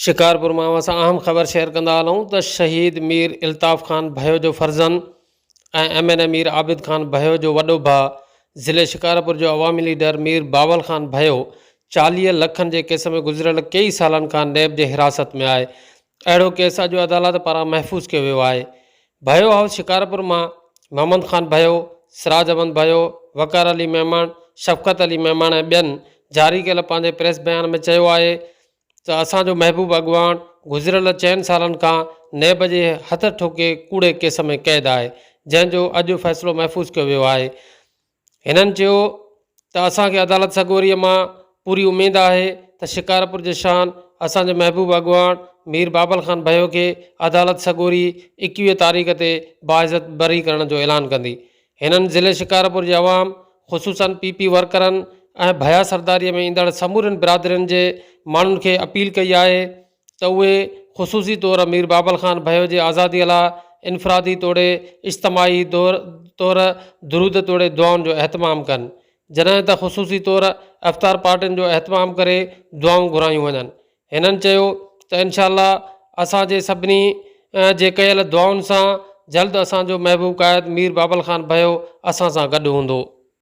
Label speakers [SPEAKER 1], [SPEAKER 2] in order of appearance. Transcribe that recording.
[SPEAKER 1] شڪارپور مان اوهان سان اهم خبر شيئر ڪندا هلون ته شهيد مير الطاف خان ڀيو جو فرزند ۽ M N A Mir Abid Khan Bhayo جو وڏو ڀاء ضلعي شڪارپور جو عوامي ليڊر مير بابل خان ڀيو 40 لکن جي ڪيس ۾ گذريل ڪيئي سالن کان نيب جي حراست ۾ آهي اهڙو ڪيس اڄ عدالت پاران محفوظ ڪيو ويو آهي ڀيو هائوس شڪارپور مان محمد خان ڀيو، سراج احمد ڀيو، وقار علي ميمڻ، شفقت علي ميمڻ ۽ ٻين جاري ڪيل پنهنجي پريس بيان ۾ چيو آهي ته اسان جو محبوب اڳواڻ گذريل چئن سالن کان نيب جي هٿ ٺوڪي ڪوڙي ڪيس ۾ قيد آهي جنهن جو اڄ فيصلو محفوظ ڪيو ويو آهي. هنن چيو ته اسان کي عدالت سڳوريء مان پوري اميد آهي ته شڪارپور جي شان اسان جي محبوب اڳواڻ مير بابل خان ڀيو کي عدالت سڳوري 21 تاريخ تي باعزت بري ڪرڻ جو اعلان ڪندي. هنن ضلعي شڪارپور جي عوام خصوصن پي پي ورڪرن ۽ ڀيا سرداري ۾ ايندڙ سمورين برادرين جي ماڻهن کي اپيل ڪئي آهي ته اهي خصوصي طور مير بابل خان ڀيو جي آزادي لاء انفرادي توڙي اجتماعي طور درود توڙي دعائن جو اهتمام ڪن جڏهن ته خصوصي طور افطار پارٽين جو اهتمام ڪري دعائون گهرايون وڃن. هنن چيو ته انشاء الله اسان جي سڀني جي ڪيل دعائن سان جلد اسان جو محبوب قائد مير بابل خان ڀيو اسان سان گڏ هوندو.